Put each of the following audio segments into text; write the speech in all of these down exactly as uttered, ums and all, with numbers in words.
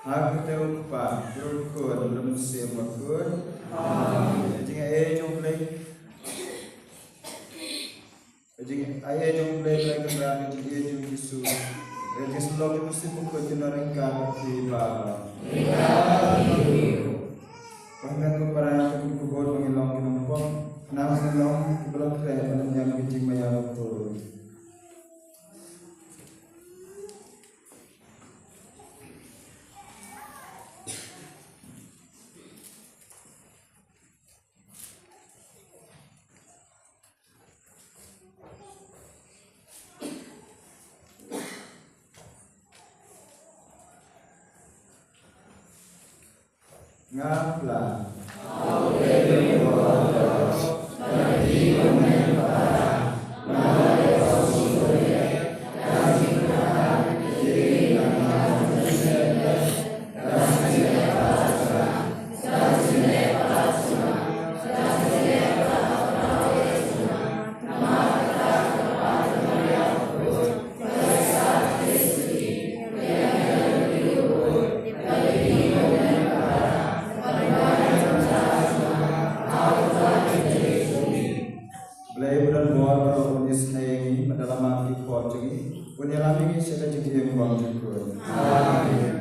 Ha kyrteng u Kpa, u Khun, u Mynsiem Bakhuid. Amen. Jingaiei jong U Blei. Jingaiei jong U Blei, Blei Kynrad, jingaiei jong U Jisu. Jingïasyllok jong U Mynsiem Bakhuid, kin don ryngkat bad phi baroh. Ko hynmen ko para, ko bun ko bun ba ngi long ki nongpop, khnang ba ngin long kiba la khreh bad lynñiang ki jingmaïan utu. Nga pla. Blei ba don bor baroh un isynei ïa ngi, bad da la map ki khot jong ngi, un ïalam ïa ngi sha ka jingim bymjukut. Amen.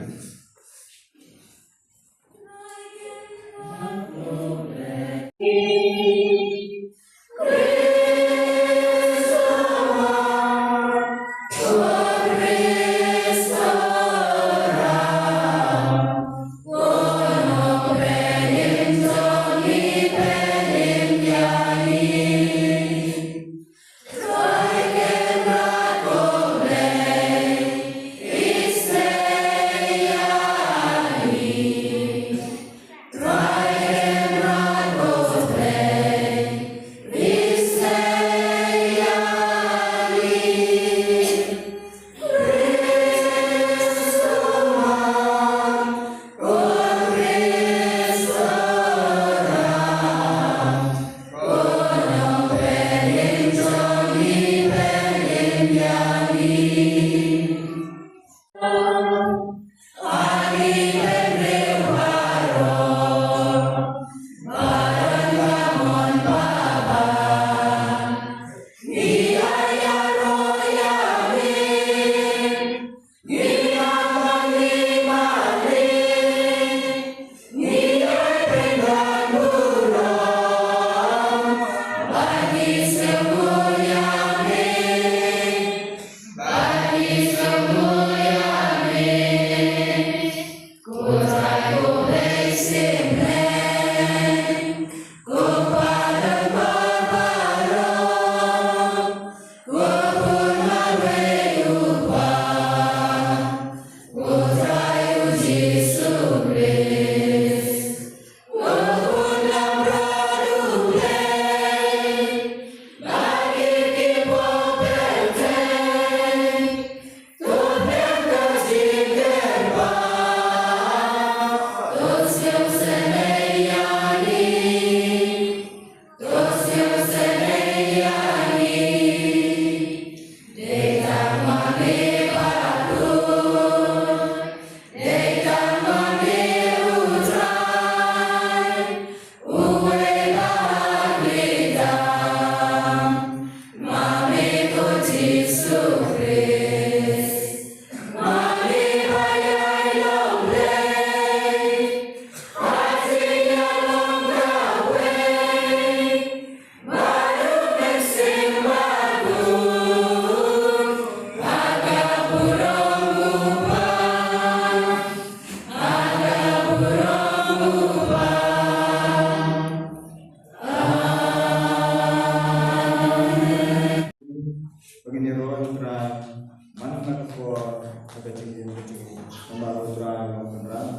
Jingim ka jong ngi. Namar U Trai u long kynrad,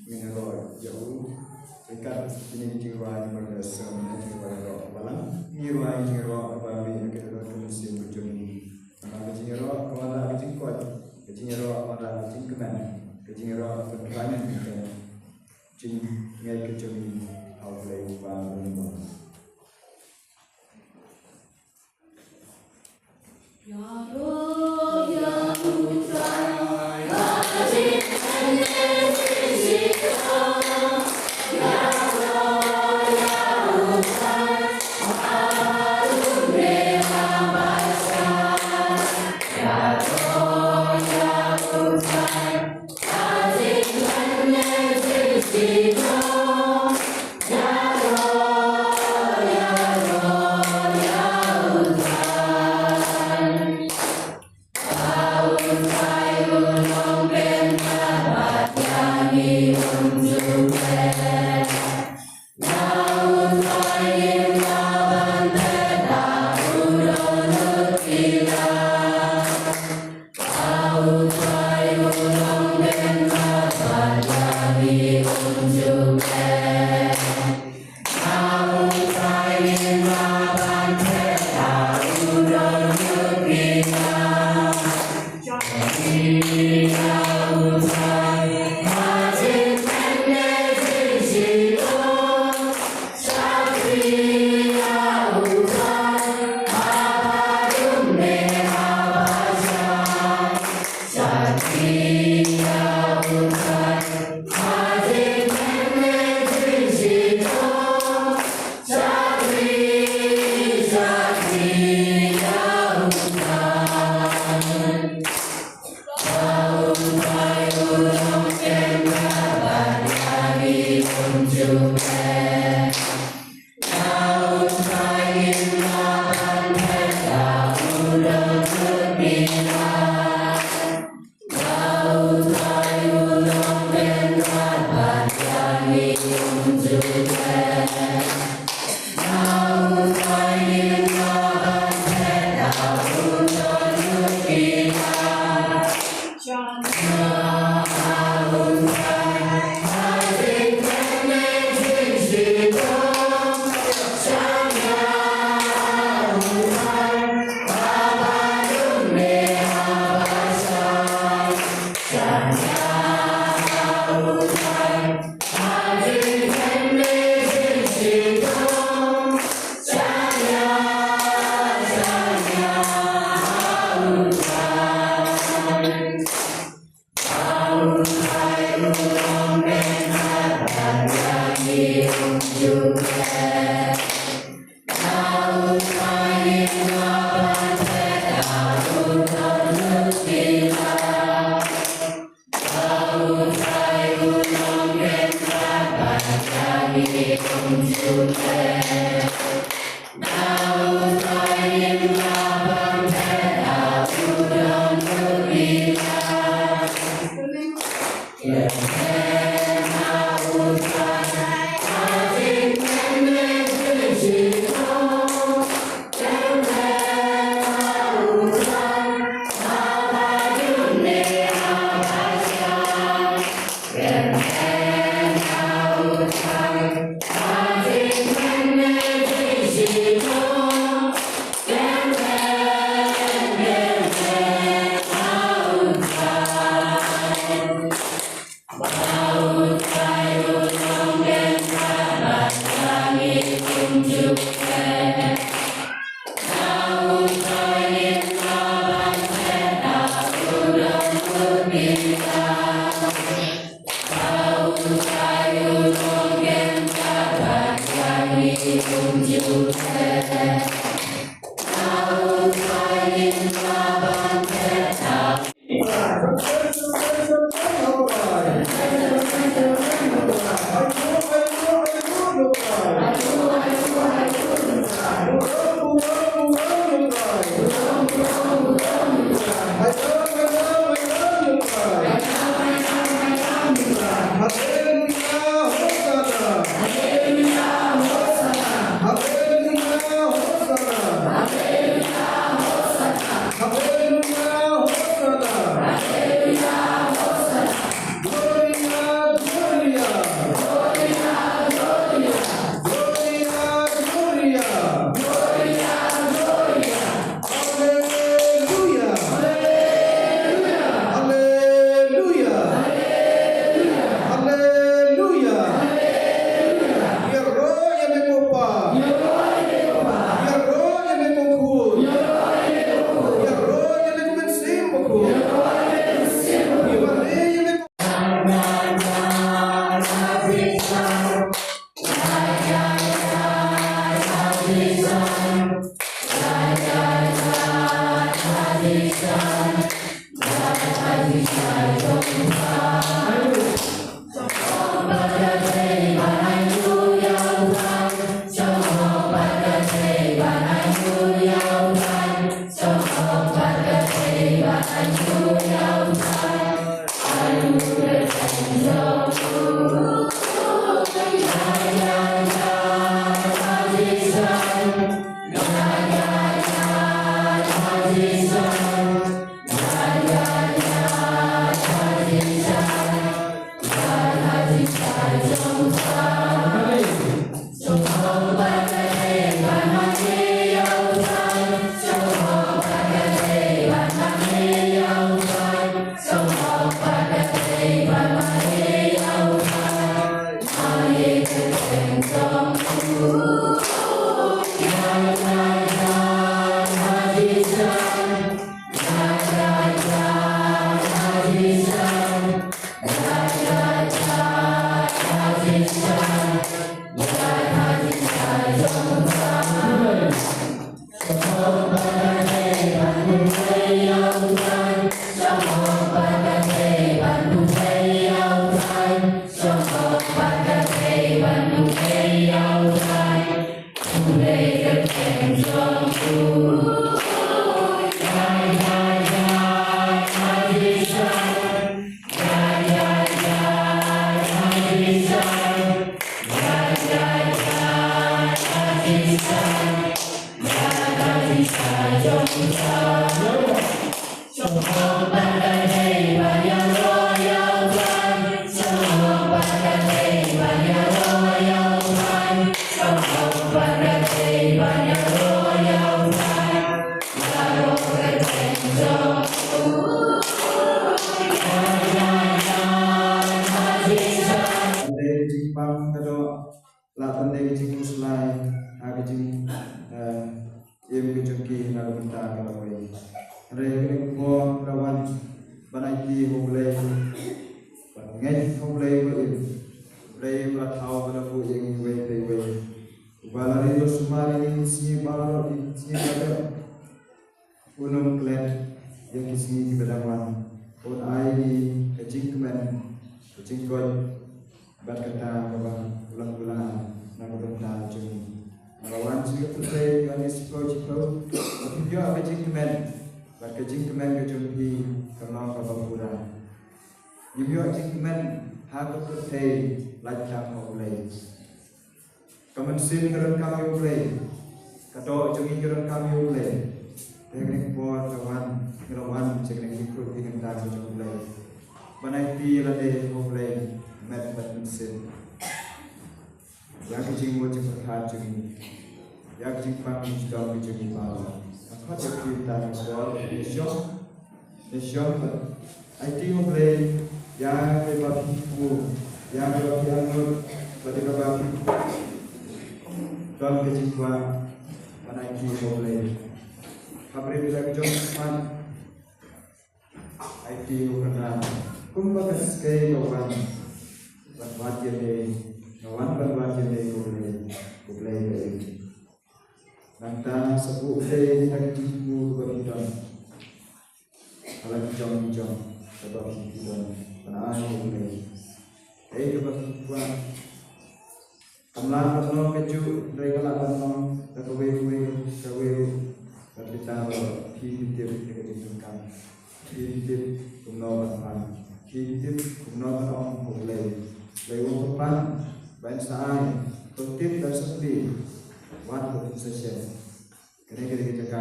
ngin ïaroh ïa u. Ryngkat kine ki jingrwai kiba ngi la shem, kine ki jingrwai ïaroh balang, ngi rwai jingïaroh kaba mih na ka dohnud ka mynsiem ka jong ngi. Namar ka jingïaroh ka wanrah ka jingkoit, ka jingïaroh ka wanrah ka jingkmen, ka jingïaroh ka pynrem ïa ka jingngeit ka jong ngi ha U Blei uba bymjukut. lah ban dei ka jingkhuslai ha ka jing, eh, im ka jong ki na ka bynta ka lawei. Hynrei ha kane ka por ngi la wan ban aiti ha U Blei, ban ngeit ha U Blei ba im, U Blei ba la thaw ba la buh ïa ngi iwei pa iwei, uba la ri ba sumar ïa ngi sngi baroh, sngi baroh. Un ym klet ïa ki sngi kiba dang wan. Un ai ïa ngi ka jingkmen, ka jingkoit bad kata kaba u la kular na ka bynta jong ngi. Nga la wan sha ka pyrthei ka ngi shiphew shiphew, ba phin ïoh ka jingkmen, bad ka jingkmen ka jong phi kan long kaba pura. Ngim ïoh jingkmen ha ka pyrthei lait tang ha U Blei. Ka mynsiem ka donkam ïa U Blei. Ka doh jong ngi ka donkam ïa U Blei. Te ha kane ka por ka wan, ngi la wan sha kane ka jingkyrkhu ki ngan da ka jong U Blei. Ban aiti lade ha U Blei, met bad mynsiem. Ïa ka jingmut jingpyrkhat jong ngi, ïa ka jingpang jingdom jong ngi baroh. Nga khot ïa phi mynta ka por, ngi shong, ngi shong bad aiti ha U Blei ïa kaba phi kyrkhu, ïa kaba phi angnud, bad ïa kaba phi don ka jingkwah ban aiti ha U Blei. Hapdeng ka jong ka khmat, aiti ha U Kynrad kumba ka skei ka wan ban wad ïaleh, ka wan ban wad ïaleh ha U Blei, ha U Blei ba im. Nangta sa buh U Blei ïa ka jingkyrkhu kaba phi don. Ha la ki jong ki jong kaba phi don ban ai ha U Blei. Ei kaba phi kwah. Kam lah ban long kajuh, hynrei ka lah ban long da kawei kawei, kawei ruh. Bad kita ruh phi tip ïa ka jingdonkam. Phi tip kumno ban pan. Phi tip kumno ban ong ha U Blei. Blei, wan ban pan, ban sa ai, to tip ban sa plie. Wan ban sa shem. Kane ka dei ka jaka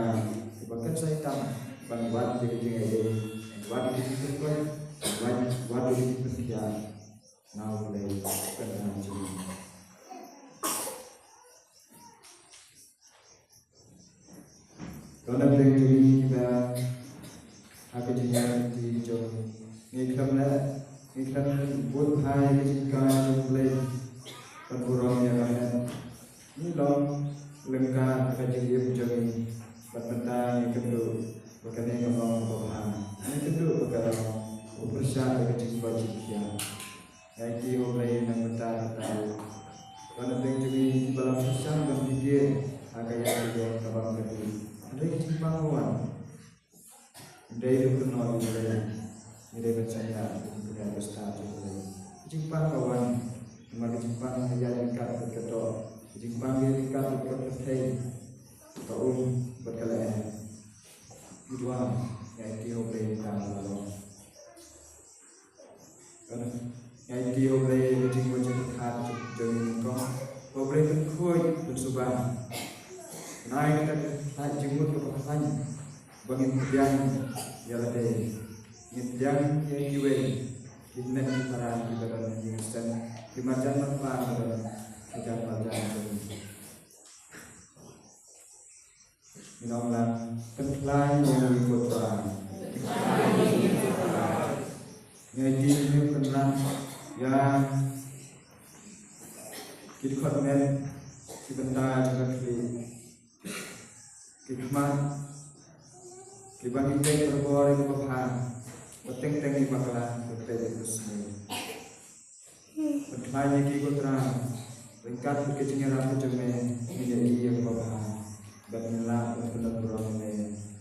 kaba kan sa ïa tam ban wad ïa ka jingaiei, ban wad ïa ka jingpynkoit, ban wad ïa ka jingpynkhiah na U Blei, kan na jong ngi. To na pdeng jong ngi kiba ha ka jingïaid lynti jong ngi, khlem leh, ngi khlem bud bha ïa ka jinghikai jong U Blei ban burom ïa ka met. Ngi long lyngkha ha ka jingim jong ngi, bad mynta ngi kynduh ba kane ka long kaba bha. Ngi kynduh ba ka long u pyrshah ïa ka jingkoit jingkhiah. Ngi aiti ha U Blei na ka bynta kata. Ba na pdeng jong ngi kiba la pyrshang ban pynjah ha ka ïing ka jong kaba ym ka dei. Hynrei ka jingpang ka wan. Ym dei ruh kynnoh ïa U Blei. Ngi dei ban shaniah, ban pynïaid ka stad jong U Blei. Ka jingpang ka wan. Namar ka jingpang ka ïaid ryngkat bad ka doh. Ka jingpang ka ïaid ryngkat bad ka pyrthei, ka um bad ka lyer. Ngi duwai, ngi aiti ha U Blei mynta ka long. Ngi aiti ha U Blei ïa ka jingmut jingpyrkhat jong ngi nyngkong. Ba U Blei un khuid, un suba. Nai kata ka jingmut kaba khlaiñ ba ngin pdiang ïa lade, ngin pdiang ïa kiwei, ki khynnah ki para kiba don ha ïing ha sem, ki marjan marpa kiba don hajan marjan jong ngi. Ngi ong lang, pynkhlaiñ ïa ngi ko Trai. Ngi aiti ha U Kynrad ïa ki dkhot met, ki bynta jong ka khlieh, ki khmat, kiba ngi peit barabor ïa kaba bha, ba teng teng ngi bakla, ba peit ïa kaba sniew. Pynkhlaiñ ïa ki ko Trai, ryngkat bad ka jingïarap ka jong me, ngin ïohi ïa kaba bha, bad ngin lah ban pynlong burom ïa me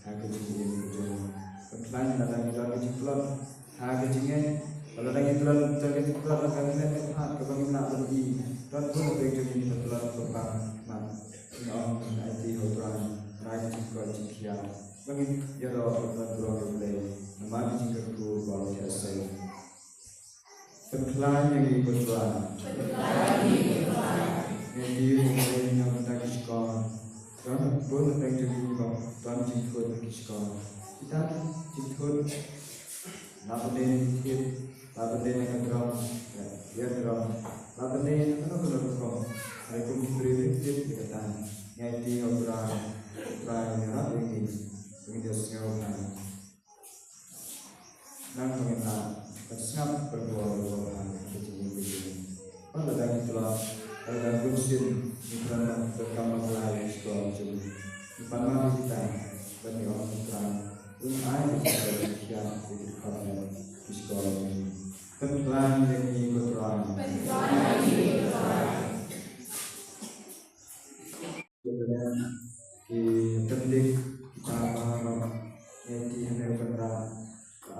ha ka jingim ka jong ngi. Pynkhlaiñ lada ngi don ka jingtlot ha ka jingngeit, lada ngi don ka jingtlot ha ka met ka phad kaba ngim lah ban ïohi, don bun na pdeng jong ngi kiba tlot kiba bang khmat. Ngi ong, ngi aiti ha U Trai, Trai ka jingkoit jingkhiah, ba ngin ïaroh ban pynlong burom ïa U Blei namar ka jingkyrkhu ba u la theh sei. Pynkhlaiñ ïa ngi ko Trai. Ngi aiti ha U Blei na ka bynta ki shkor. Don bun na pdeng jong ngi kiba don jingthut ha ki shkor. Kita ki jingthut, la ban dei na ki thied, la ban dei na ka drok, ka eardrop, la ban dei na kano kano ka rukom. Hynrei kum ki briew ngim tip ïa kata. Ngi aiti ha U Trai, U Trai un ïarap ïa ngi, ba ngin ïohsngew bha. Nang ba ngin lah ban sngap barabor ïa kaba bha ha ka jingim ka jong ngi. Bad lada ngi tlot, Lada kumsien ngi kren bad ka kam ba la ïa ki skul jong ngi, ngi pan ma kita ban ïa ong ngi kren, un ai ka jingkhuslai jingkhiah ïa ki dkhot ki skul jong ngi. Pynkhlaiñ ïa ngi ko Trai. Ki pyndik kita baroh, ngi ïaid hangne u Kynrad.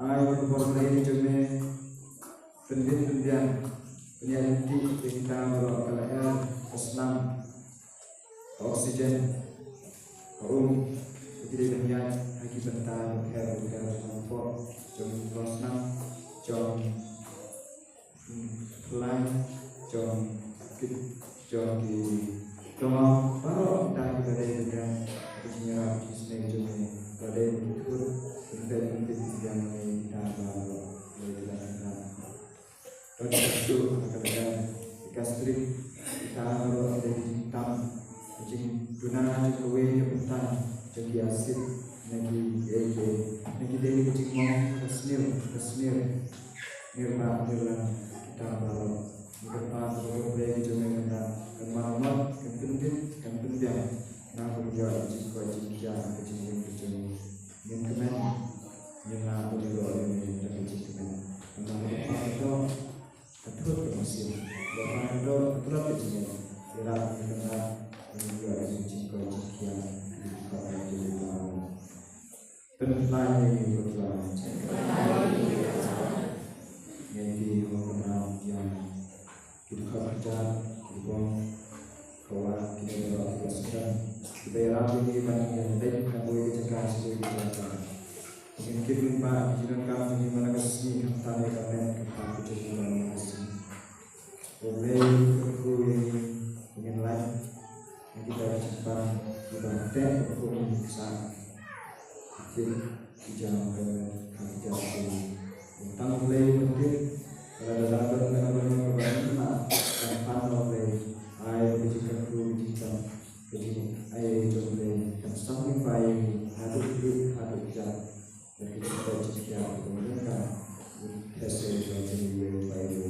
Ai ba ka bor lei jong me pynbit pynbiang, pynïaid lynti ïa kita baroh, ka lyer, ka snam, ka oxygen, ka um, ka ki dei ban ïaid ha ki bynta bapher bapher jong ka pop, jong ka snam, jong pynlong jong ki, jong ki, jong baroh kita kiba dei ban ïaid ha ka jingïarap jingisynei jong me, ba dei ban kut ban peit ban peit ban peit ïa kita baroh, ba dei ban ïaid. Ba dei ban shu ha ka lyer, ka gastric, kita baroh ka dei ka jingtam, ka jingduna jong kawei ka bynta jong ki acid, na ki, eh, eh, na ki dei ka jingmong, ka snier, ka snier. Nirba nirlang kita baroh. Ngi kyrpad ba ka bor Blei ka jong me kan, kan mad, kan pynbit, kan pynbiang. Nang ba ngin ïoh ïa ka jingkoit jingkhiah ha ka jingim ka jong ngi. Ngin kmen, ngin lah ban ïaroh ïa me da ka jingkmen. Namar ba ka doh ka thut ka mynsiem, ba ka doh ka tlot ka jingim. Ïarap ïa ngi kan, ba ngin ïoh ïa ka jingkoit jingkhiah ha ka jingim ka jong ngi. Pynkhlaiñ ïa ngi ko Trai. Ngi ïa ki hok kynmaw ïa ki dkhot kjat, ki bong, ka wah, kine baroh kiba sngewdon, kiba ïarap ïa ngi ban ïaleit na kawei ka jaka sha kawei ka jaka. Ngin kit lyngba ki jingdonkam jong ngi man la ka sngi, khamtam ïa ka met ka phad ka jong ngi ban ïa ka sngi. Ko Blei, kyrkhu ïa ngi, ngin lait na kita ki jingpang kiba teh, kyrkhu ïa ngi, sa ki tip ki jam, ka met ha ki jam ki. Tang Blei ban tip, lada la don kano kano kaba ngim lah ban pan, ko Blei, ai ka jingkyrkhu, ka jingtip, ka jingai jong Blei kan sah lyngba ïa ngi haduh ïa haduh ïa. Bad ka jingkoit jingkhiah kaba ngim lah ban theh shuh ïa ka jingïeit ba ïa ngi.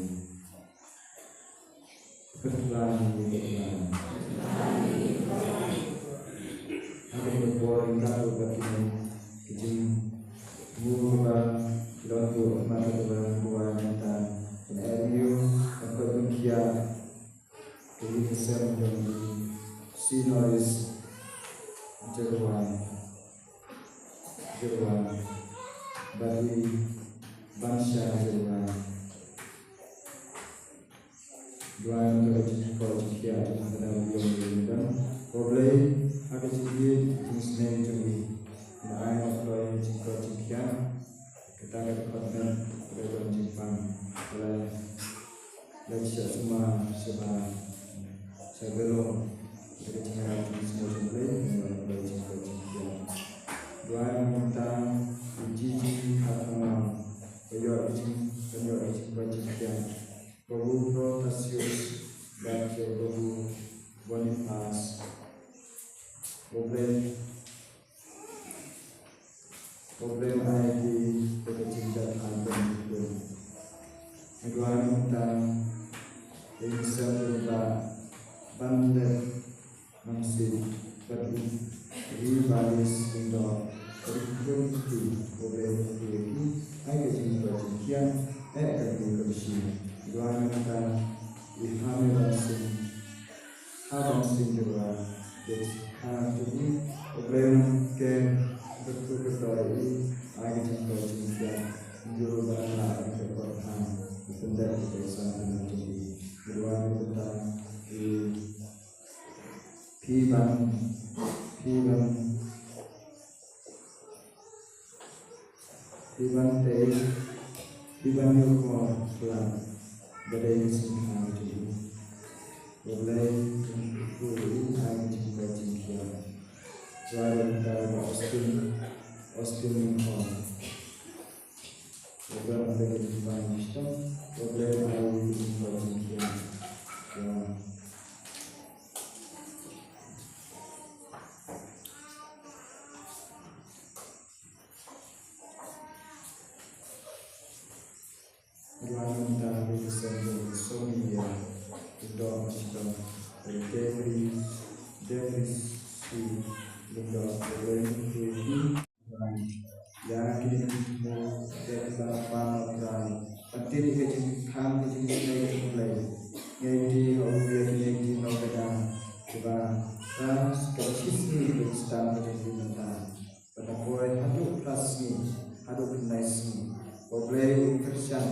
Kyrpad ïa ngi ko Trai. Ha kane ka por ngin ïakynduh bad kine ki jingmut ba ki don ruh, ma ka dei ba ngi duwai mynta, ban ai ruh ban koit ban khiah ïa ki mynsiem jong ngi, Sir Norris Jyrwan, Jyrwan, bad i Bansha Jyrwan. Duwai ïa ka jingkoit jingkhiah jong ka dang ïong ïong dang. Ko Blei, ha ka jingïeit jingisynei jong ngi, ngi ai ïa ka jingkoit jingkhiah. Kata ka dkhot met ka dei ka jingpang. Ka la leit sha sumar, sha ba, sha Garo. Kata ka jingïarap jingsngew jong Blei, ngi ïoh ïa ka jingkoit jingkhiah. Duwai mynta ïa Gigi Kharkhamar, ka ïoh ïa ka jing, ka ïoh ïa ka jingkoit jingkhiah. Babu Protasius bad ïa Babu Boniface. Ko Blei, ko Blei, ai ïa ki da ka jingshad haduh khuid. Ngi duwai mynta ïa i Mister Bah Banlet Nongsiej bad i Rivalis Lyngdoh, bad i khun ki, ko Blei, kyrkhu ïa ki, ai ka jingkoit jingkhiah, eh, ka jingkoit jingkhiah. Duwai mynta ïa i Hame Bansing, Ha Bansing Jyrwa, dei ka kha jong ngi, ko Blei, ïa ka kyrkhu kyrdoh ïa i, ai ka jingkoit jingkhiah. Ïa u ba la ïa ka kyrkhu kyrdoh, ïa ka kyrdoh jong i. Jyrwa mynta i Phi Ban, Phi Ban, Phi Ban Tei, Phi Ban Ïoh Khor Khlad, ba dei ka sngewthuh jong u. Ko Blei, kyrkhu ïa i, ai ka jingkoit jingkhiah. Duwai mynta ïa Austin, Austin Ïoh Khor. Ko Blei, ai ka jingkoit jingkhiah. Ko Blei, ai ka jingkoit jingkhiah. Ïa. Duwai mynta ïa ka seng jong u Sonia, Lyngdoh shitom. Debri, Debri si lyngdoh. Debri si. Ïa kine ki jingthmu, ïa ki ba pan ïa u Trai. Ban tip ïa ka jingkhang ka jingisynei jong u Blei. Ngi ïa ki ha u ïa kine ki nongkynmaw kiba ka shisngi ki dang stad ka jingim mynta. Bad na poi haduh phra sngi, haduh khyndai sngi. Ba u Blei un kyrshan,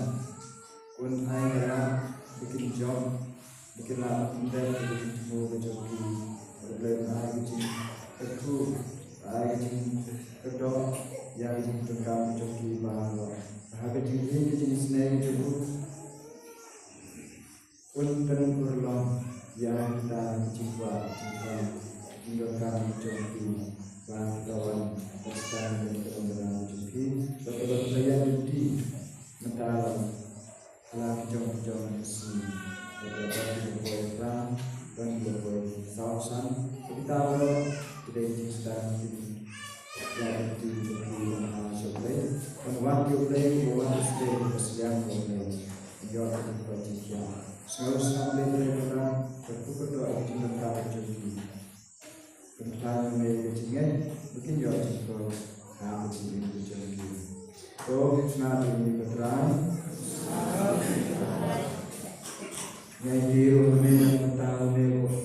un ai ka lad ba kin jop, ba kin lah ban pyndep ïa ka jingthmu ka jong ki. Bad u Blei un ai ka jingkyrkhu, ai ka jingkyrdoh ïa ka jingtrei ka jong ki baroh. Ha ka jingim ka jingisynei ka jong u. Un pynurlong ïa kita ki jingkwah, ki jingkwah, ki jingdonkam jong ki ba ki wan ba sdang ïa ka donkam jong ki, ba ka donkam jong ki mynta la ha la ki jong ki jong ki sngi, ba ka donkam jong ki poi phra, donkam jong ki poi saw san, ba kita baroh ki dei ki jingsdang ki ïa ka jong ki jong ki ba ha sha U Blei, ban wan ki U Blei, ba wan ki sdei ba sliang ki U Blei. Ïoh ka jingkoit jingkhiah. Sngewsih Blei Trai Kynrad, ka kyrkhu kyrdoh ïa ka jingdonkam ka jong ki. Pynthang ïa me ïa ka jingngeit, ba kin ïoh jingkoit ha ka jingim ka jong ki. To ngin sngap ïa ine i Trai. Ngi ïohi ruh ïa me, pynthang ïa me ruh.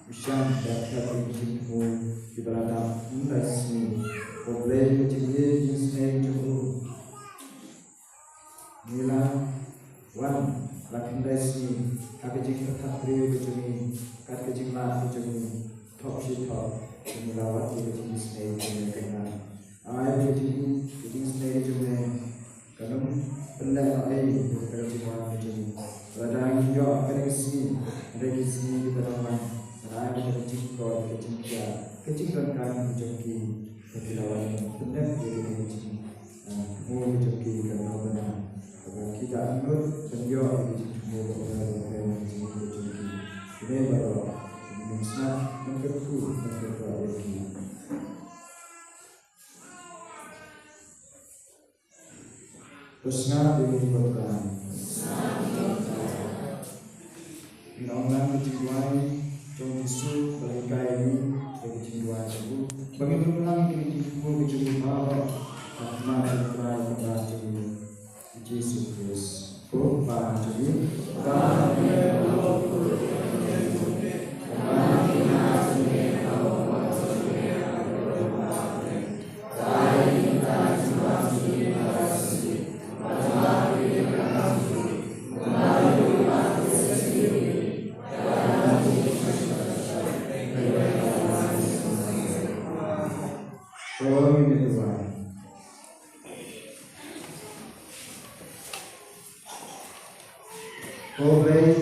Bishar ba khap ïa ki jingthmu kiba la dap hynrei sngi. Ko Blei ka jingïeit jingsnei jong u. Ngi la wan la hynrei sngi ha ka jingpyrkhat briew ka jong ngi, kat ka jinglah ka jong ngi, thok shi thok, ngi la wad ïa ka jingsnei jong ngi ka na. Ai ka jing, ka jingsnei jong ngi. Ka num pynleh noh ei ïa ka jingwan ka jong ngi. Lada ngi ïoh kane ka sngi, kane ka sngi kiba dang wan, lada ngi ïoh ka jingkoit ka jingkhiah, ka jingdonkam ka jong ki, ka jinglawan pynleh ïa kane ka jing, ah, thmu ka jong ki ka num pynleh. Kaba ki da angnud ban ïoh ïa ka jingthmu ba ïa ka jingthmu ka jong ki. Kine baroh, ngi sngap, ngi kyrkhu, ngi kyrkhu ïa ki. Pyrshang ïa u Trai. Ngin ong lang ka jingduwai jong u Jisu, ba la hikai ïa ngi ïa ka jingduwai jong u. Ba ngin ong lang ïa ka jingduwai jong u baroh ha khmat jong u Trai Kynrad jong ngi, u Jisu Khrist. Ko Kpa jong ngi. Ko Blei,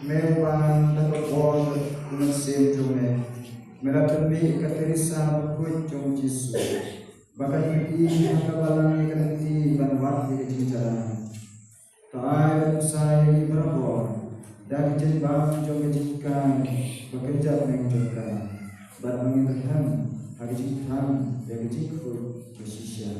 me uba na ka bor u Mynsiem jong me, me la pynmih ïa ka Teresa bakhuid jong u Jisu, ba kan pyni ha ka balang ïa ka lynti ban wad ïa ka jingïalang. To ai ban pynshai ïa ngi barabor da ka jingbam jong ka jinghikai ba kynjat neng jong ka, bad ba ngin ïaid ha ka jingthrang ïa ka jingkhuid ba shisha.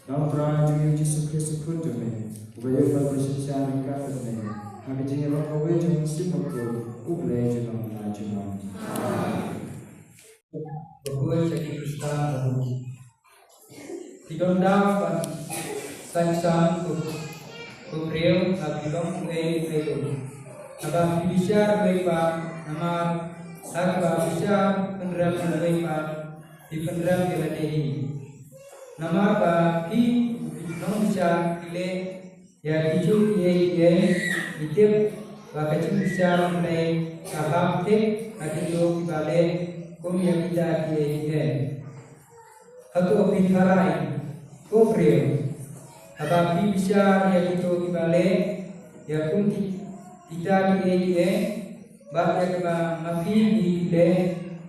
Da u Trai jong ngi u Jisu Khrist u Khun jong me, uba ïeit bad uba synshar ïa ka bynta, ha ka jingïarap kawei jong u Mynsiem Bakhuid, U Blei junom la junom. Amen. Bakhuid sha ki Khristan baroh. Phi don daw ban sngewthuh ko briew ba phi long uei uei ruh. Haba phi bishar uwei pat, namar haba phi bishar pynrem uwei pat, phi pynrem ïa lade hi. Namar ba phi nongbishar phi leh ïa kiei kiei, phi tip ba ka jingbishar U Blei ka hap thik ha kito kiba leh kum ïa kita kiei kiei. Hato phi tharai, ko briew, haba phi bishar ïa kito kiba leh ïa kum ki, kita kiei kiei, bad ïa kaba ma phi phi leh,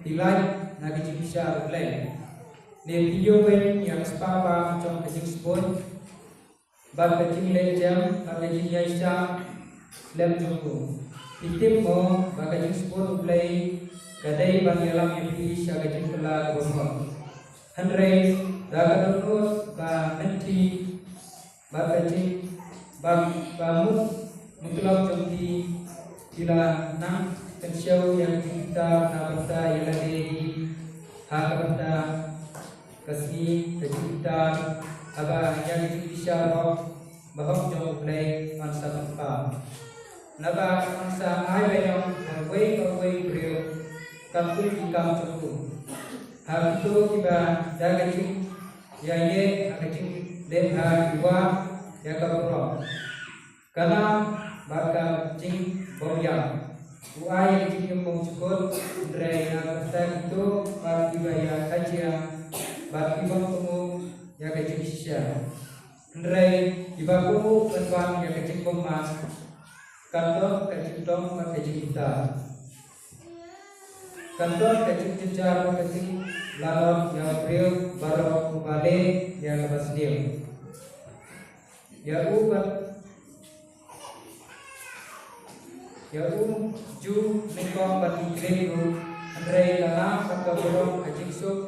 phi lait na ka jingbishar U Blei? Ne phi ïoh beiñ ïa ka spah bam jong ka jingsbun bad ka jingleh jem bad ka jingïaishah lem jong u? Phi tip mo ba ka jingsbun U Blei ka dei ban ïalam ïa phi sha ka jingkylla kaba mut. Hynrei da ka dohnud ba lynti bad ka jing, ba, ba mut mutlop jong ki, ki la nang kynshew ïa ka jingbitar na bynta ïa lade hi ha ka bynta ka sngi ka jingbitar, haba ïa ka jingbishar hok bahok jong U Blei yn sa pynpaw. Naba yn sa ai baïong ha uwei pa uwei u briew katkum ki kam jong u. Ha kito kiba da ka jingïaineh ha ka jingleh bha ki wad ïa ka burom, ka nam bad ka jingbymïap. U ai ïa ka jingim mawjukut, hynrei na ka bynta kito pat kiba ïa ka jia bad ki bym kohnguh ïa ka jingshisha. Hynrei kiba kohnguh ban wan ïa ka jingbymman, kan don ka jingtong bad ka jingbitar. Kan don ka jingjynjar bad ka jinglanot ïa u briew baroh uba leh ïa kaba sniew. Ïa u bad ïa u Jiw nyngkong bad ki Grik ruh, hynrei la lam bad ka burom ka jingsuk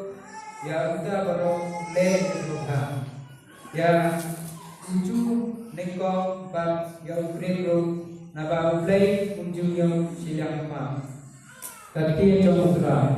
ïa uta baroh leh ïa u bha. Ïa u Jiw nyngkong bad ïa u Grik ruh, naba U Blei um ju ïoh shiliang khmat. Ka ktien jong U Trai.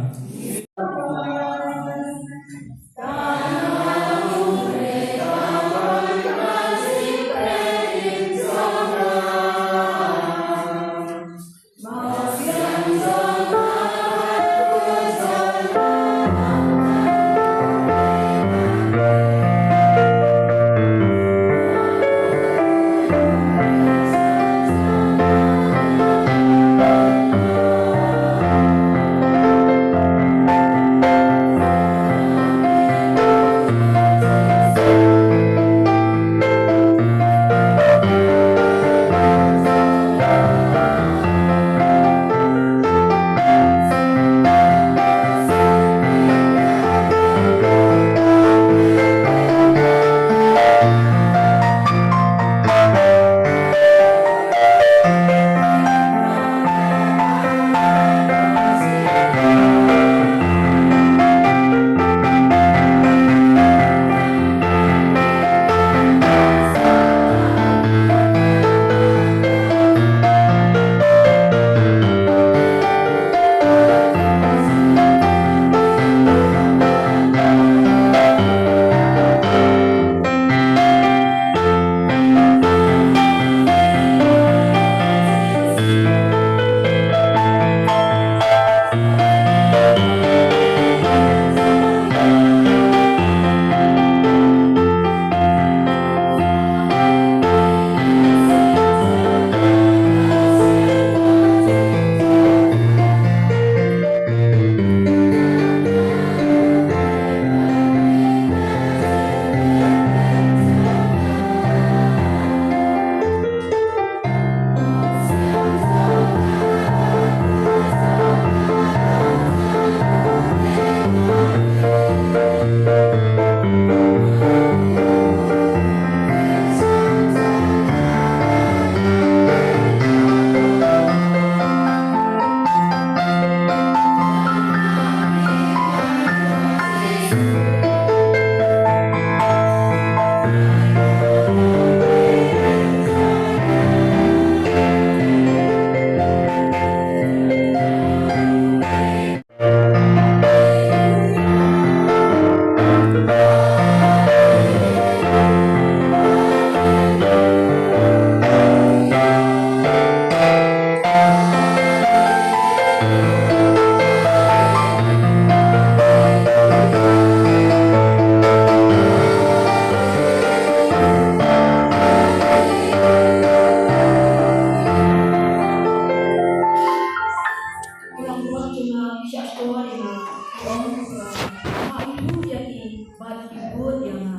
Ïa ki bud ïa nga.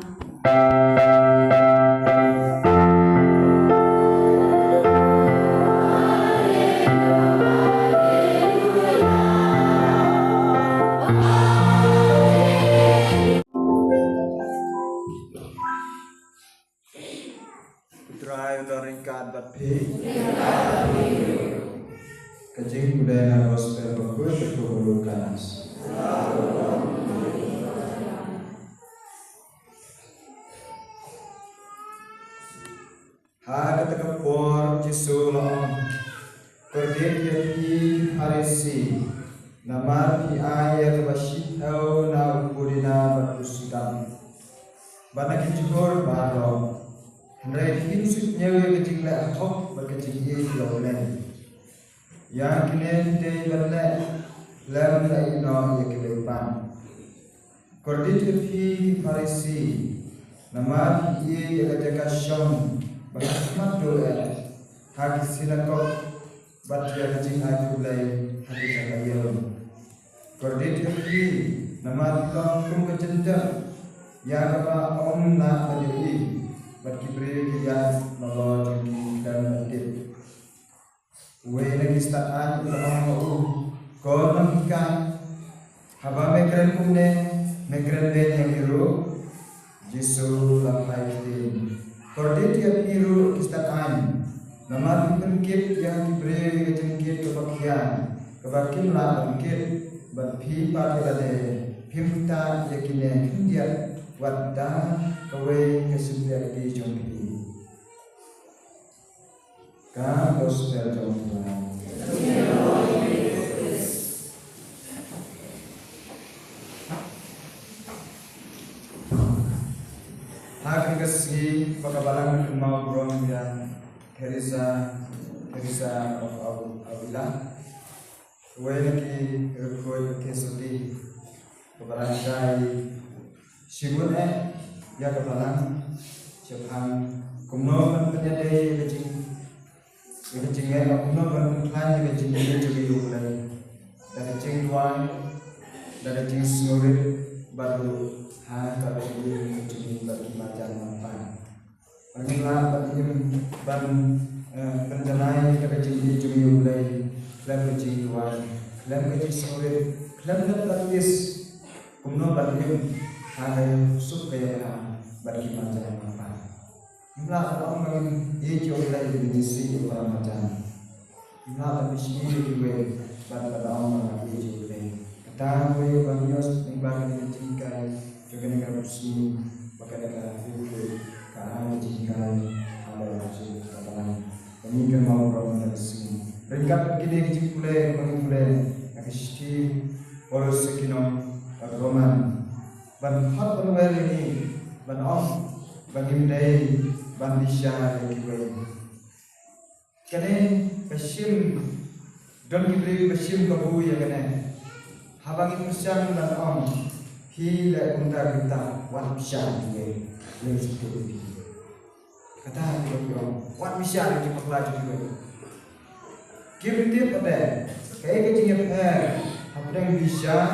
U Trai u la ryngkat bad phi. Ka jingkhuslai na gospel bakhuid ka Lukas. Ha kata ka por Jisu u la ong, kordit ïa phi ki Pharisi, namar phi ai ïa kaba shiphew na u pudina bad u sudam, bad na ki jhur baroh, hynrei phim suidñiew ïa ka jingleh hok bad ka jingïeit ïa U Blei. Ïa kine phi dei ban leh khlem da ïehnoh ïa kiwei pat. Kordit ïa phi ki Pharisi, namar phi ïeit ïa ka jaka shong ba ha khmat duh eh ha ki synagog bad ïa ka jingai khublei ha ki jaka ïew. Kordit ïa phi, namar phi long kum ka jynjar ïa kaba ym lah ban ïohi, bad ki briew ki ïaid nalor jong ki khlem ban tip. Uwei na ki stad aiñ u la ong ha u, ko nonghikai, haba me kren kumne, me kren beiñ ïa ngi ruh. Jisu u la phai ktien, kordit ïa phi ruh ki stad aiñ, namar phi pynkit ïa ki briew ïa ka jingkit kaba khia, kaba kim lah ban kit, bad phi pat ïa lade phim ktah ïa kine khyndiat wat da kawei ka shympriahti jong phi. Ka Gospel jong U Trai. Ha kane ka sngi ba ka Balang ka kynmaw burom ïa Teresa, Teresa of Av-, Avila. Uwei na ki riewkhuid ka K S O T, ka Balang ka shibun eh ïa ka Balang shaphang kumno ban pynïadei ïa ka jing, ïa ka jingeh, kumno ban pynkhlaiñ ïa ka jingïeit jong ngi ïa U Blei da ka jingduwai, da ka jingsngewrit, bad ruh ha ka jingïeit jong ngi bad ki marjan marpa. Ba ngin lah ban im, ban, eh, pynjanai ïa ka jingïeit jong ngi ïa U Blei khlem ka jingduwai, khlem ka jingsngewrit, khlem ka practice kumno ban im ha ka ïasuk ka ïabha bad ki marjan marpa. Ngim lah ban ong ba ngin ïeit ïa U Blei, ngin ïasuk ïa U Blei marjan. Ngim lah ban pynsngew ïa kiwei bad ban ong ba nga ïeit ïa U Blei. Kata kawei ba ngi ïohsngew lyngba kane ka jinghikai jong kane ka sngi, ba kane ka riewkhuid ka ai jinghikai ha la ka jingkyrpad. Ba ngi kynmaw burom ïa kane ka sngi. Ryngkat bad kine ki jingpule ba ngi pule na ka shithi Paulus sha ki nong Roman, ban khot ban wer ïa ngi, ban ong ba ngim dei ban bishar ïa kiwei. Kane ka shim, don ki briew ba shim kabu ïa kane. Haba ngi pyrshang ban ong, phi leh kumta kumta, wat bishar ïa kiwei, leh shuh ïa phi. Kata ki ba ki ong, wat bishar ïa ki bakla jong kiwei. Kim tip pat de kaei ka jingïapher hapdeng bishar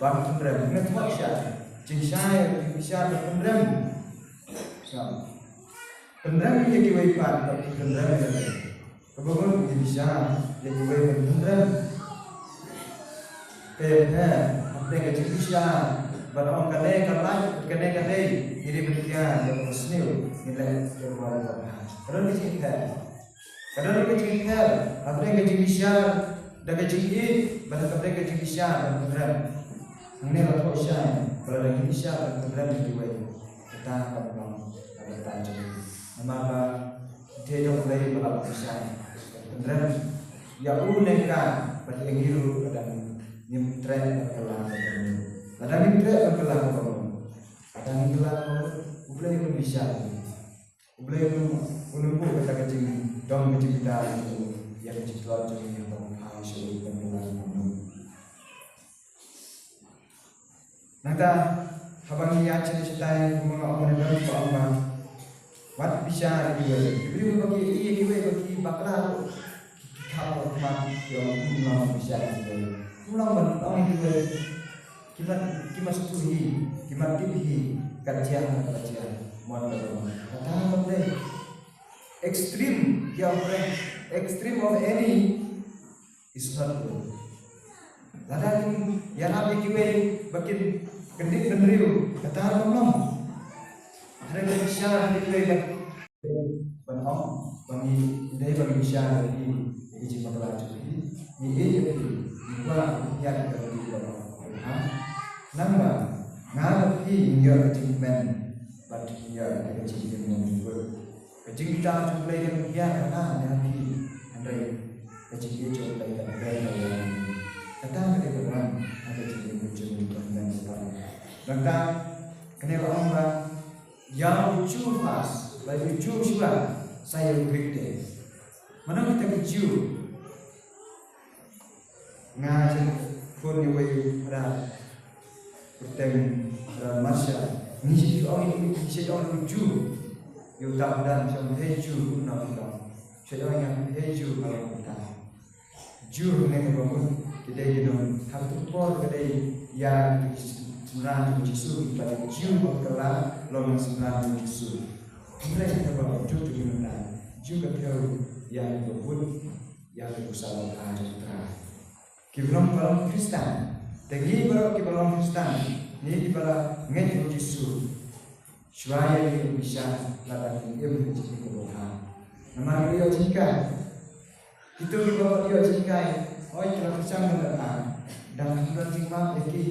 bad pynrem. Ngi thoh shai, jingshai bishar bad pynrem. Shai. Pynrem ïa kiwei pat bad pynrem ïa kiwei. Kaba bun ngi bishar ïa kiwei bad pynrem. Ka ïapher hapdeng ka jingbishar ban ong kane ka lait, kane ka dei, ngi dei ban kiar ïa kaba sniew, ngi leh ïa kaba bha. Ka don ka jingïapher. Ka don ka jingïapher hapdeng ka jingbishar da ka jingïeit bad hapdeng ka jingbishar ban pynrem. Hangne la thoh shai ba lada ngi bishar ban pynrem ïa kiwei, kata kam long ka bynta jong ngi. Namar ba Te dang U Blei ba la bishar ban pynrem ïa u ne ka, bad ïa ngi ruh lada ngim treh ban kylla ka bynta. Lada ngim treh ban kylla ka bynta, lada ngim kylla ka bynta, U Blei un bishar. U Blei un, un buh kata ka jingdom, ka jingbitar ïa ka jingtlot jong ngi haba ngim phai sha u ban kylla ka bynta. Nangta, haba ngi ïaid sha shatai, kumba nga ong mynne, ba ong ba, wat bishar ïa kiwei. Ki briew ba ki ïeit ïa kiwei ba ki bakla, ki khap ha khmat, ki ong, ym long bishar ïa kiwei. Ym long ban ong ïa kiwei. Ki mat, ki mat sngewthuh hi, ki mat tip hi, kat jia, kat jia. Mon ba ong. Kata ka dei extreme, ki ong extreme of any is not good. Lada ngin ïarap ïa kiwei ba kin kyndit bynriew, kata ruh kam long. Hynrei ban bishar ïa kiwei ba, ban ong ba ngi dei ban bishar ïa ki, ïa ki jingbakla jong ki, ngi ïeit ïa ki, ngi kwah ïa ki, ka dei ba long. Ha? Nangba nga bad phi ngin ïoh ka jingkmen bad ngin ïoh ka jingkmen. Ka Ka jingïeit jong U Blei kan ym hiar ha nga ne ha phi, hynrei ka jingïeit jong U Blei kan hiar ha ngi. Kata ka dei ka ban ha ka jingim ka jong ngi, kong, kong, kong. Nangta kane la ong ba ïa u Jew first, ba ïa u Jew shuwa, sa ïa u Greek te. Mano kita ki Jew? Nga shu phone ïa uwei u brother, kyrteng brother Marshall. Ngi shu ong, ngi shu ong u Jew. Ïa uta u brother shu ong, "Hey Jew, kumno phi long?" Shu ong ïa nga, "Hey Jew, nga long uta." Jew hangne kaba mut ki dei ki nong, ha kato ka por ka dei ïa ki synran jong u Jisu, kiba dei Jew ba kylla long ki synran jong u Jisu. Hynrei kaba mut jong ngi mynta, Jew ka thew ïa kiba bun ïa ka busaid bad ka jingthrang. Ki long, ba long Khristan. Te ngi baroh kiba long Khristan, ngi kiba la ngeit ïa u Jisu, shuwa ïa ngi ïa pisa, lada ngi im ha ka jingim kaba bha. Namar ngi ïoh jinghikai. Kito kiba ïoh jinghikai, hooid, ki la pyrshang ban leh bha. Dang kham don jingmap ïa ki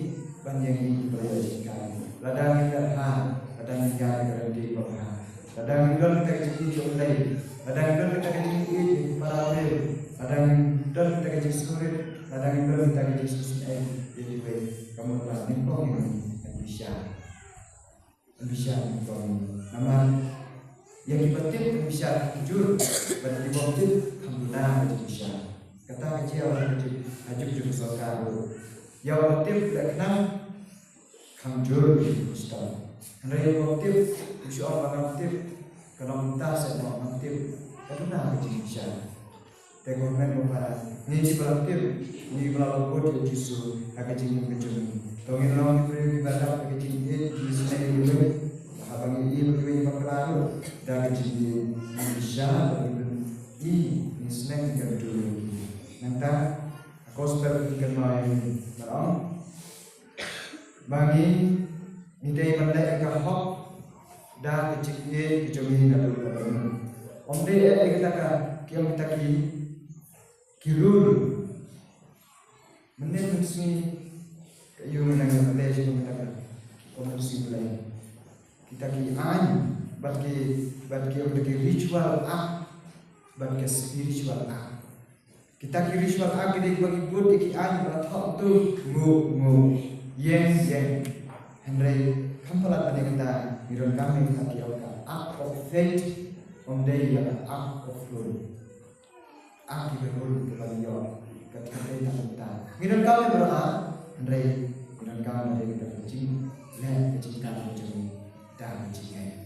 ban ïa ngi kiba ïoh jinghikai. Lada ngi leh bha, lada ngi ïaid ha ka lynti kaba bha, lada ngi don kita ki jingïeit jong U Blei, lada ngi don kita ki jingïeit ïa ki para briew, lada ngi don kita ki jingsngewrit, lada ngi don kita ki jingsngewsynei ïa kiwei, ka mut ba nyngkong ïa ngi ngan pyrshang. Pyrshang ïa ngi, namar ïa kiba tip ka pyrshang kam jur, bad ïa kiba tip kam duna ka jingpyrshang. Kata ka jia ha ka jing, ha juk jong ka sorkar ruh. Ïa uba tip leh khnang kam jur ka jingpyrshang. Hynrei ïa uba tip, u shu ong ba ngam tip, ka long mynta seh ba ngam tip, ka duna ka jingpyrshang. Te ko hynmen ko para, ngi kiba la tip, ngi kiba la bud ïa u Jisu ha ka jingim ka jong ngi, to ngin long ki briew kiba dap ha ka jingïeit, ki sneng ïa kiwei. Haba ngi ïeit ïa kiwei, kiba kylla ruh da ka jingïeit, ngi sha ba ngi pyn-i, ngi sneng, ngi kyntu ïa ki. Nangta ha gospel ka kynmaw ïa ngi ba ong ba ngi, ngi dei ban leh ïa ka hok da ka jingïeit ka jong ngi naduh ba don. Ym dei eh ïa kita ka, ki ong kita ki, ki rule. Mynne mynsngi ka ïoh ngi nang ïa pynleit sha kita ka, ym mynsngi Blei. Kita ki aiñ, bad ki, bad ki ong kita ki ritual act, bad ki spiritual act. Kita ki ritual act ki dei ba ngi bud ïa ki aiñ ba la thoh to nguh nguh, ïeng ïeng. Hynrei kham palat ban ïa kata, ngi donkam ïa kita ki ong ka act of faith, ym dei ïa ka act of rule. Act kiba rule kiba ngi ïoh ka, ka dei tang kata. Ngi donkam ïa baroh, hynrei ngi donkam ïa kita ka jingleh ka jingkam ka jong ngi da ka jingngeit.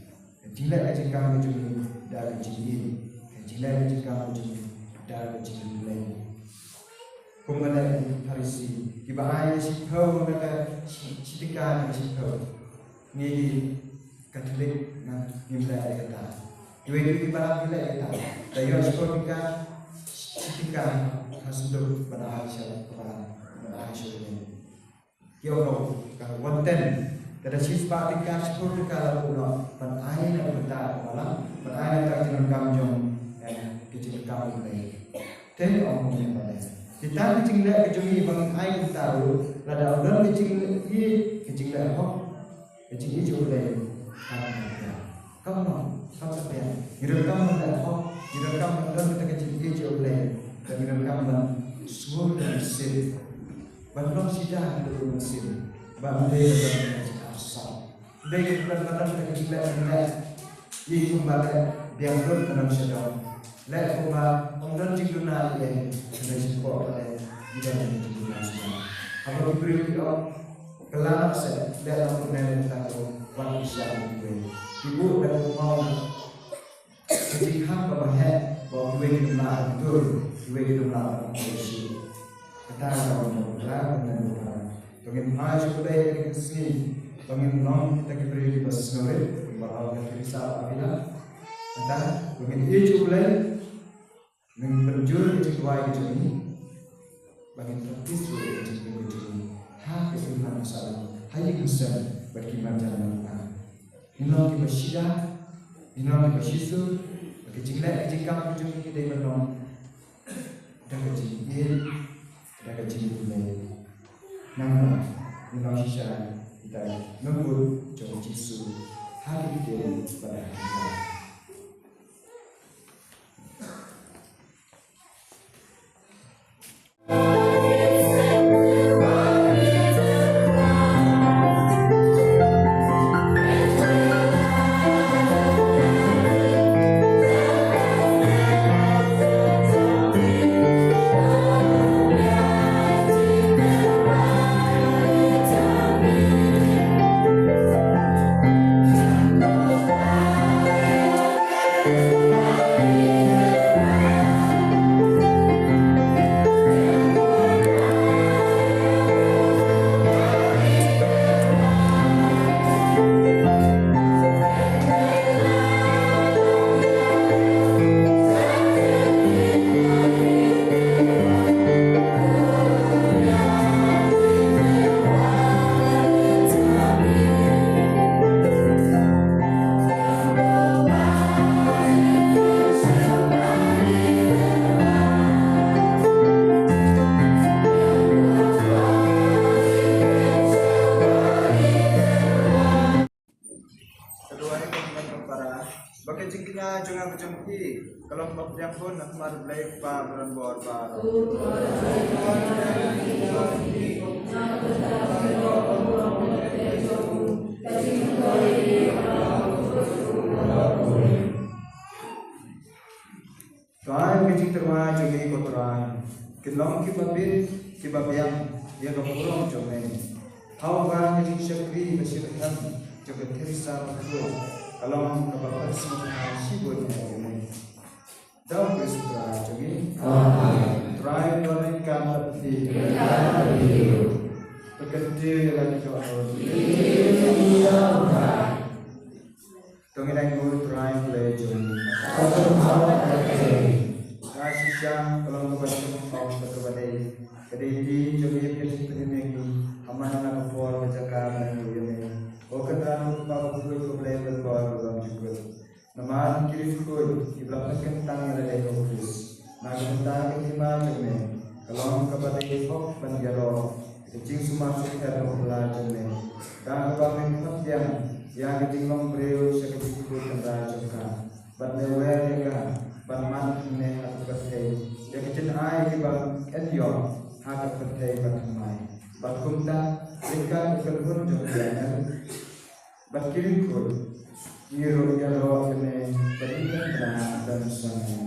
Ka jingleh ka jingkam ka jong ngi da ka jingïeit, ka jingleh ka jingkam ka jong ngi da ka jingïeit. Kumba leh ki Pharisi, kiba ai ka shiphew na ka shi-, shi tyngka na ka shiphew. Ngi ki Katholik ngi, ngim leh ïa kata. Kiwei kiwei ki balang ki leh ïa kata. Da ïoh shiphew tyngka, shi tyngka ha sanduk ban ai sha ka balang, ban ai sha u Blei. Ki ong ka one tenth. Te da shispah tyngka, shiphew tyngka la buh noh ban ai na ka bynta ka balang, ban ai na ka jingdonkam jong, eh, ka jingdonkam U Blei. Te ong U Blei ba dei. Te tang ka jingleh ka jong ngi ba ngin ai kumta ruh, lada ym don ka jingleh, ka jingleh hok, ka jingïeit jong U Blei kam pynbiang. Kam long, kam pynbiang. Ngi donkam ban leh hok, ngi donkam ban don kita ka jingïeit jong U Blei. Bad ngi donkam ban sngew ïa U Mynsiem. Ban long shisha ha U Mynsiem. Ba ym dei ban don ka jingïeit shisha. Dei ka burom ka don ka jingleh, jingleh. Ïa kumba leh biang lut ka nongshadong. Leh kumba ym don jingduna ïa, ka dei shisha ka leh. Ïa ka dei jingduna shisha. Haba ki briew ki ong, kylla noh seh, leh noh kumne leh kumta, wat pyrshah ïa kiwei. Ki buh da ka maw. Ka jingkhang kaba heh, ba kiwei kin ym lah ban dur, kiwei kin ym lah ban dur shuh. Kata ka long kaba bakla, kaba bakla. To ngin phai sha U Blei ha kane ka sngi, ba ngin long kita ki briew kiba sngewrit, kumba la ong ka Teresa of Avila. Kata, ba ngin ïeit sha U Blei, ngin pynjur ïa ka jingduwai ka jong ngi, ba ngin practice ruh ïa ka jingim ka jong ngi ha ka imlang ka sahlang, ha ïing ha sem bad ki marjan marpa. Ngin long kiba shisha, ngin long kiba shisha, ba ka jingleh ka jingkam ka jong ngi ka dei ban long da ka jingïeit, da ka jingduwai. Namar ngin long shisha kita ki nongbuh jong U Jisu ha ki ktien bad ha ki jingkam. Para, ba ka jingkñia jong nga bad jong phi ka long ba pdiang bun na khmat U Blei Kpa Baroh. Trai, ka jingtyrwa jong ngi ko Trai, kin long kiba bit kiba biang ïa ka burom jong me. Haba ka jingshakri ba shitrhem jong ka Theresa Bakhuid ka long kaba pynsngewbha shibun ïa me. Da U Khrist Trai jong ngi. Amen. Trai, to ngin ïa ka phi. Pynkyntiew ïa la ki dohnud. To ngin ainguh. Trai Blei jong ngi, ka shisha ka long kaba shong, ka long kaba dei, ka dei ka jong ngi, ka dei ka jong ngi ha man la ka por ka jaka ba ngi ïoh ïa me. Ko Kynrad U Kpa bakhuid, ko Blei ba bor ba bymjukut. Namar ki riewkhuid kiba la pynkyntang ïa lade ha U Khrist na ka bynta ka hima jong me, ka long kaba dei hok ban ïaroh ïa ka jingsumar sukher kaba phylla jong me, da kaba me khot biang ïa ka jinglong briew sha ka jingkhuid kynrad jong ka, bad me wer ïa ka ban mad hangne ha ka pyrthei ïa ka jingai kiba yn ïoh ha ka pyrthei bathymmai. Bad kumta, ryngkat ka kynhun jong ki angel bad ki riewkhuid, ngi ruh ngi ïaroh ïa me ba dei ka kynrad ban sangeh.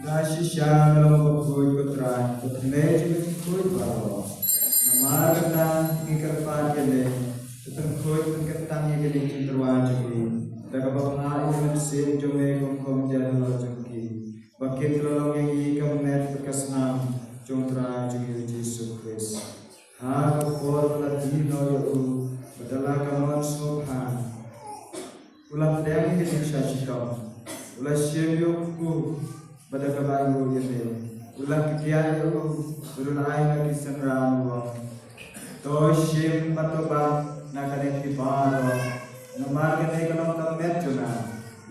Da shisha me long bakhuid ko Trai, ko Trai jong ka jingkhuid baroh. Namar kata ngi kyrpad ïa me, to pynkhuid pynkyntang ïa kine ki jingtyrwa jong ngi da kaba phah ïa ka mynsiem jong me kum ka jingïarap jong ki, ba kin kylla long ïa ngi ka met bad ka snam jong U Trai jong ngi U Jisu Khrist. Ha ka por ba la die noh ïa u, bad da la ka mon sngewbha, u la pdiang ïa ka jingshah shitom, u la shim ïa u kpu, bad da kaba ainguh ïa me, u la kdiah ïa u, bad u la ai ha ki synran, u ong: To shim bad to bam na kane phi baroh, namar kane ka long ka met jong nga,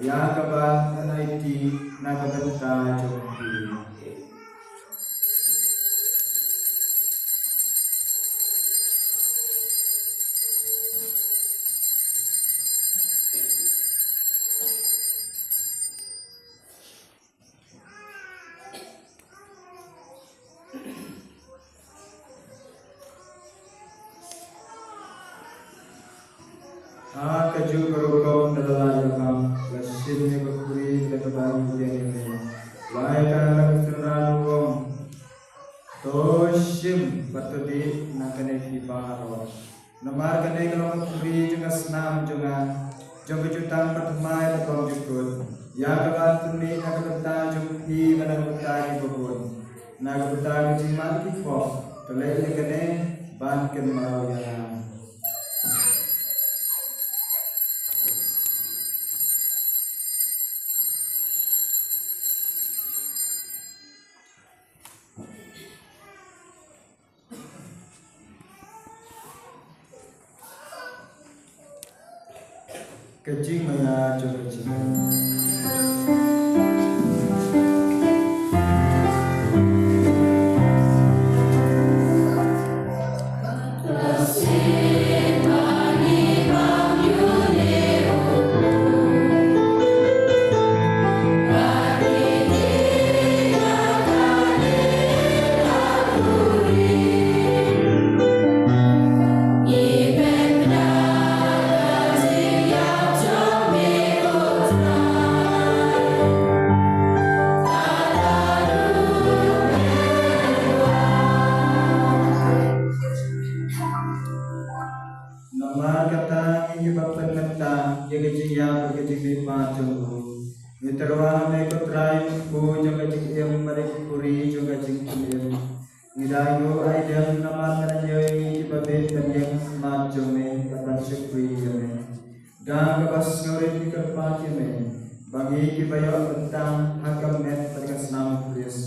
ïa kaba ngan aiti na ka bynta jong phi. Ha kajuh ka rukom da la ïa bam, la shim ïa ka khuri da kaba ainguh ïa me, la ai ka ha ki synran, u ong: To shim bad to dih na kane phi baroh. Namar kane ka long ka khuri jong ka snam jong nga, jong ka jutang bathymmai bad bymjukut, ïa kaba pynmih na ka bynta jong phi bad na ka bynta kiba bun. Na ka bynta ka jingmad ki khop, to leh ïa kane ban kynmaw ïa nga. Ka jingmaïa jong ka jingim. Ba pynmynta ïa ka jingïap bad ka jingmihpat jong u. Ngi tyrwa ha me ko Trai, u jong ka jingim bad ka khuri jong ka jingim. Ngi dang ïoh ai dem namar ka dang ïoh ïa ngi kiba bit ban ïeng ha khmat jong me bad ban shakri ïa me. Da kaba sngewrit ngi kyrpad ïa me ba ngi kiba ïoh bynta ha ka met bad ka snam u Khrist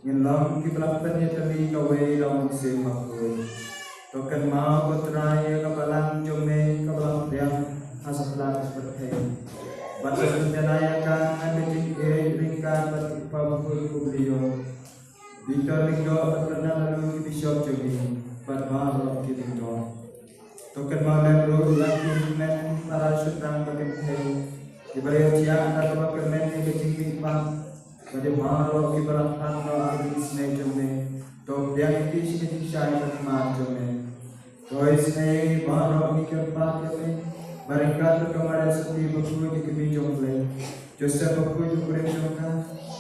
ngin long kiba la pynïatylli kawei da u Mynsiem Bakhuid. To kynmaw ko Trai ïa ka balang jong me kaba la pdiang ha satlak ka pyrthei. Bad to pynjanai ïa ka ha ka jingïeit ryngkat bad u Kpa Bakhuid u Blei. Victor Ringo bad Bernard Lalu ki bishop jong ngi bad baroh ki lyngdoh. To kynmaw lem ruh ïa ki hynmen para shynrang ba kynthei kiba la ïoh thiah da kaba kyrmen ïa ka jingmihpat. Bad ïa baroh kiba la phah noh ïa ka jingsnei jong me, to pdiang ïa ki sha ka jingshai bad khmat jong me. To isnei ïa ngi baroh ngi kyrpad ïa me ba ryngkat bad ka Maria Sati bakhuid ka kmie jong U Blei, Joseph bakhuid u briew jong ka,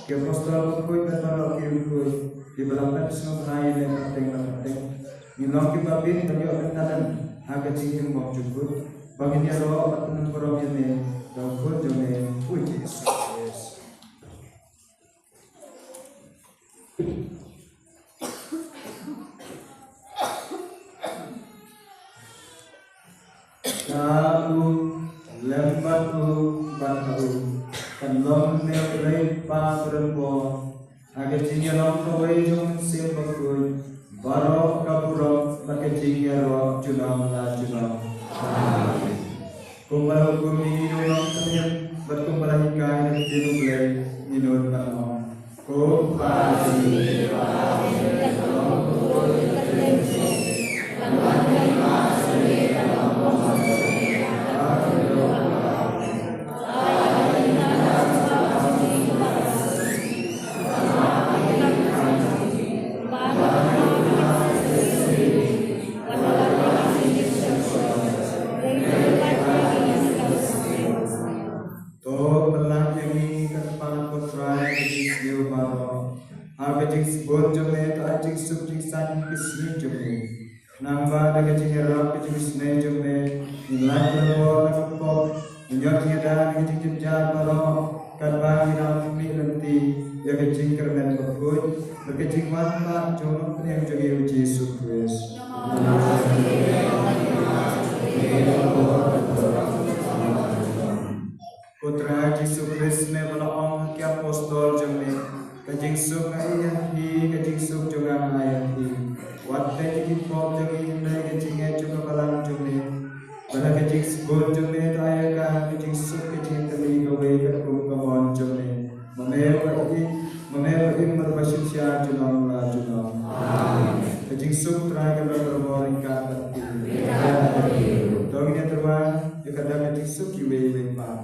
ki apostol bakhuid bad baroh ki riewkhuid kiba la pynsngewbha ïa me pateng bad pateng, ngin long kiba bit ban ïoh bynta ha ka jingim bymjukut, ba ngin ïaroh bad pynlong burom ïa me da u Khun jong me U Jisu Khrist. Da u, lem bad u, bad ha u, kan long ne u Blei Kpa ba donbor, ha ka jingïalong kawei jong u Mynsiem Bakhuid, baroh ka burom bad ka jingïaroh junom la junom. Amen. Kumba la hukum ïa ngi da u Nongpynim bad kumba la hikai na ka ktien U Blei, ngin nud ban ong. Ko Kpa jong ngi ba ha bneng, to pynlait ïa ngi ka kyrpad ko Trai ka jingsniew baroh. Ha ka jingsbun jong me to ai jingsuk jingsaiñ ki sngi jong ngi. Khnang ba da ka jingïarap ka jingisnei jong me, ngin lait barabor na ka pop, ngin ïoh jingïada na ka jingjynjar baroh, katba ngi dang khmih lynti ïa ka jingkyrmen bakhuid bad ka jingwan pat jong u Nongpynim jong ngi U Jisu Khrist. Ko Trai Jisu Khrist, me ba la ong ha ki apostol jong me, ka jingsuk nga ai ïa phi, ka jingsuk jong nga nga ai ïa phi. Wat peit ïa ki pop jong ngi hynrei ka jingngeit jong ka balang jong me. Bad ha ka jingsbun jong me to ai ïa ka ka jingsuk ka jingïatylli kawei katkum ka mon jong me. Ma me uba im, ma me uba im bad uba shyrshar junom la junom. Amen. Ka jingsuk Trai kan long barabor ryngkat bad phi. To ngin ïa tyrwa ïa ka dak ka jingsuk iwei iwei pat.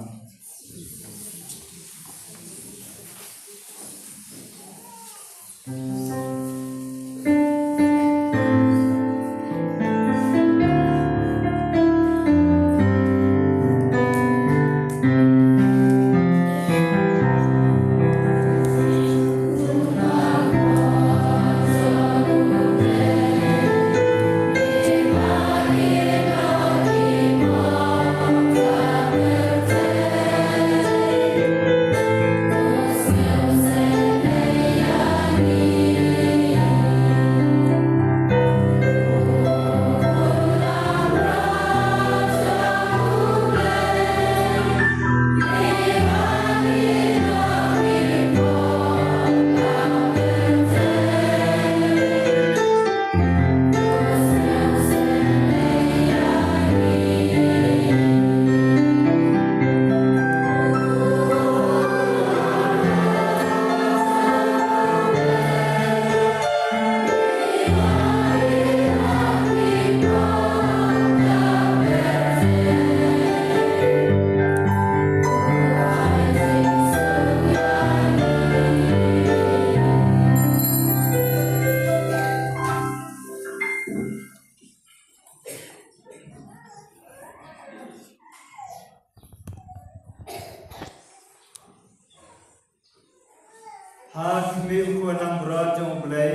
Ha khmih u Khun langbrot jong U Blei,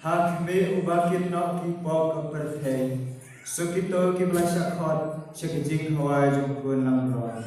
ha khmih uba kit noh ki pop ka pyrthei. Suk kito kiba la shah khot sha ka jingkhawai jong u Khun Langbrot.